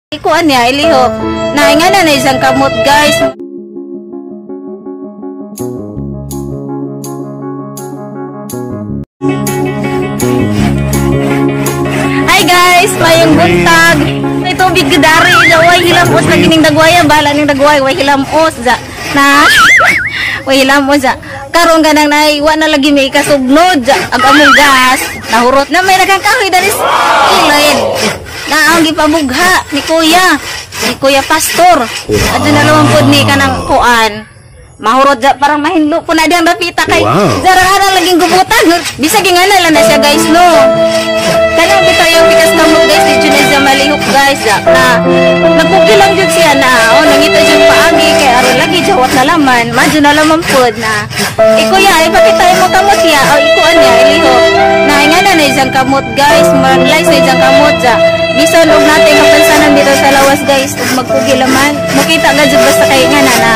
Ikuan niya ilihok. Na nga na isang kamot, guys. Hi guys, mayong buntag. May tubig gidari, way hilamos na gining dagwaya, bahala ning dagway, way hilamos za. Na. Way hilamos za. Karon ganang nay wa na lagi may kasugnod za ag among gas. Nahurot na may daghang kahoy dali ilid. Na ang gipamugha ni Kuya. Ni Kuya Pastor. Adto na lawan pod ni kanang kuan. Mahurot ja parang mahinlo po na diyang dapita kay wow. Zara ana laging gubutan. Bisag ingana lang na siya guys no. Kanang bitaw yung pikas kamot guys, di jud na siya malihok guys ja. Na nagpugi lang jud siya na oh nangita jud paagi kay aron lagi jawat na laman, madyo na laman pod na. E kuya, ipakita mo kamot niya o ikuan niya ilihok. Na ingana na isang kamot guys, manlay sa isang kamot ja. Bisan og natin kapansanan dito sa lawas guys, ug magpugi laman. Makita ga jud basta kay ngana na.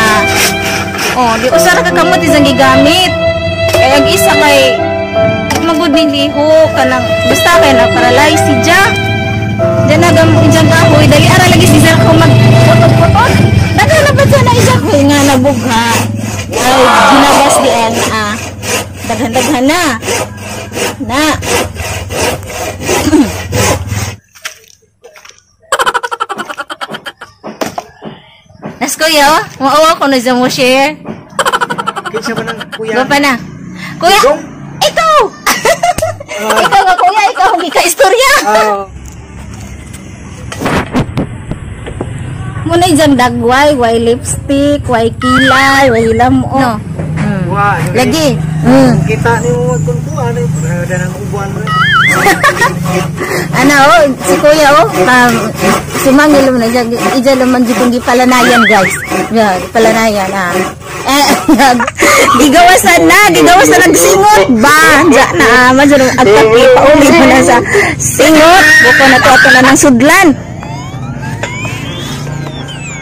Oh, di usa ra ka kamot isang gigamit. Kay ang isa kay magud ni lihok kanang basta kay na paralyze si ja. Diyan nagam ijang kahoy dali ara lagi si sir ko magputot-putot. Daghan na ba na isa ko nga nabugha. Ay ginabas di an ah. Daghan-daghan na. Na. Nas kuya, oh. Maawa ko na sa mo share. Kinsa ba nang kuya? Gapa na. Kuya, ikaw! Ikaw nga kuya, ikaw ang gika-istorya. Muna diyang dagway, way lipstick, way kilay, way lamo. No. Lagi. Kita ni mo magkuntuan, eh. Ng ubuan mo. Ano, oh, si kuya, oh, si Mangil mo na siya, ija laman dyan kung gipalanayan, guys. Yeah, gipalanayan, ah. Eh, gigawasan na nagsingot ba? Diyan na, madyan, at kapi, pauli mo na sa singot. Buko na to, ato na ng sudlan.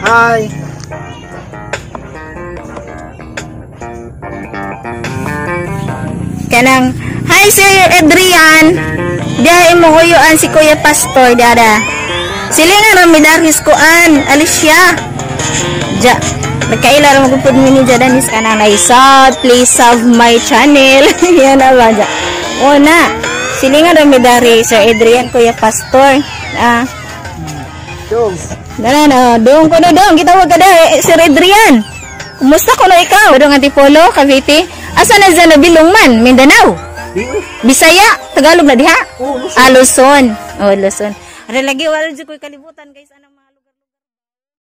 Hi! Kanang, hi Sir Adrian! Diya imo huyuan si Kuya Pastor, dada. Silingan ra mi darhis kuan, Alicia. Ja, nagkaila ra magupod mi ni Jadanis kanang naisad, please sub my channel. Yan na ba ja. O na. Silingan ra mi dari Sir Adrian, Kuya Pastor. Ah. Dong. Dala na, dong kuno dong, gitawag ka da Sir Adrian. Kumusta kuno ikaw? Dong Antipolo, Cavite. Asa na sa nabilong man? Mindanao. Bisaya, Tagalog na diha. Oh, Luzon. Ah, Luzon. Oh, Luzon. Are lagi wala jud koy kalibutan guys anang mga lugar.